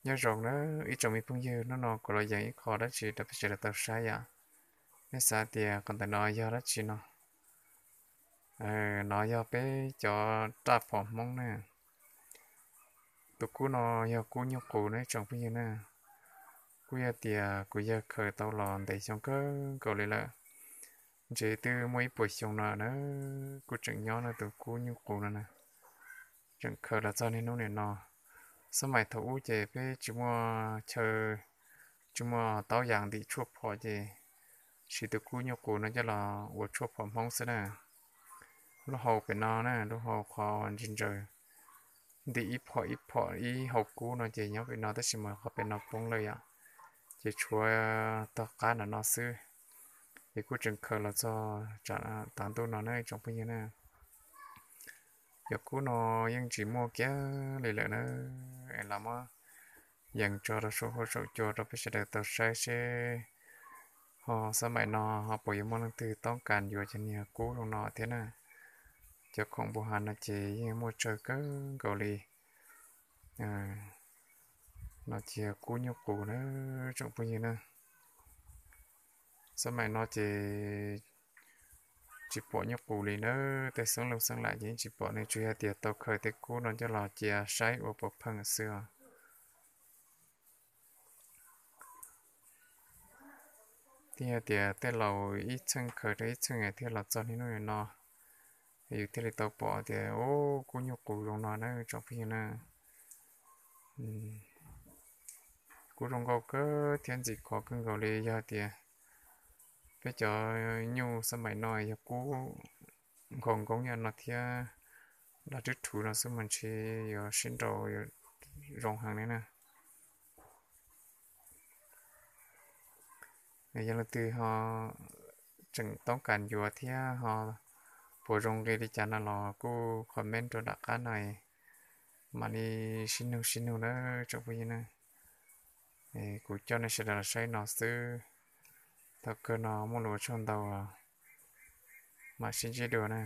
Nyob zoo na ib tsoom me phooj ywg, hnub no kuv los yees ib qho dab tsi rau peb sawv daws tau saib yom. Nej xav tias qhov ntawm no yog dab tsi no? Nov yog peb cov raj phom Hmoob na. Tus kub no yog kub nyuj qus na ib tsoom phooj ywg na. Kuj yog tias kuv yawg khaws tau los ntev xyoo kawg nkaus li lawm, ntshe twb muaj ib puas xyoo no na, kuj tseem nyob no tus kub nyuj qus no na. Tseem khaws los txog niaj hnub niam no. Xab maim thaum ub ces peb tsis muaj chaw, tsis muaj taub yas ntim tshuaj phom ces siv tus kub nyuj qus no coj los ua tshuaj phom Hmoob xwb na. Lub hau pem no na, lub hau qhov ntsis ntsaws, ntim ib phom ib phom ib hau kub no ces nyob pem no, tab sis mas qhov pem no poob lawm yom, ces tshuav tog qab nram no xwb. Ces kuj tseem khaws los txog tav ntuj no na tsoom phooj ywg na. Cov kub no yeej tsis muaj kiag li lawm na, es los muab yees tso rau saum huab saum cua rau peb sawv daws tau saib seb ho xab maim no ho puas yuav muaj leej twg toob kas yuav cov niag kub zoo no thiab na. Cov khoom npu has no ces yeej muaj tsawg kawg nkaus li. No ces kub nyuj qus na tsoom phooj ywg na. Xab maim no ces tsis pom nyuj qus li na, tej xeeb leej xeeb lam ces yeej tsis pom, nws tsuas yog tias tau khaws tej kub no coj los cia saib ua puav pheej xwb os. Thiaj tias tej laus ib txheej khaws rau ib txheej thiaj los txog niaj hnub no, yus thiaj li tau pom tias ub kub nyuj qus zoo no na tsoom phooj ywg na. Kub zoo nkauj kawg thiab ntxim kho kawg nkaus li, yog tias peb cov nyuj xab maim no yog kub nkhaus nkoob yam no thiab, los rwb rhuv no xwb mas ntshe yuav sib nraus zoo heev li na. Yog leej twg ho tseem toob kas yuav thiab ho puas zoo nqi li cas no los kuj comment rau nram qab no, mam li sib nug sib nug na tsoom phooj ywg na. Kuv coj nej sawv daws los saib no xwb, thaum kawg no muaj lus ua tsaug ntau, mam sib ntsib dua na.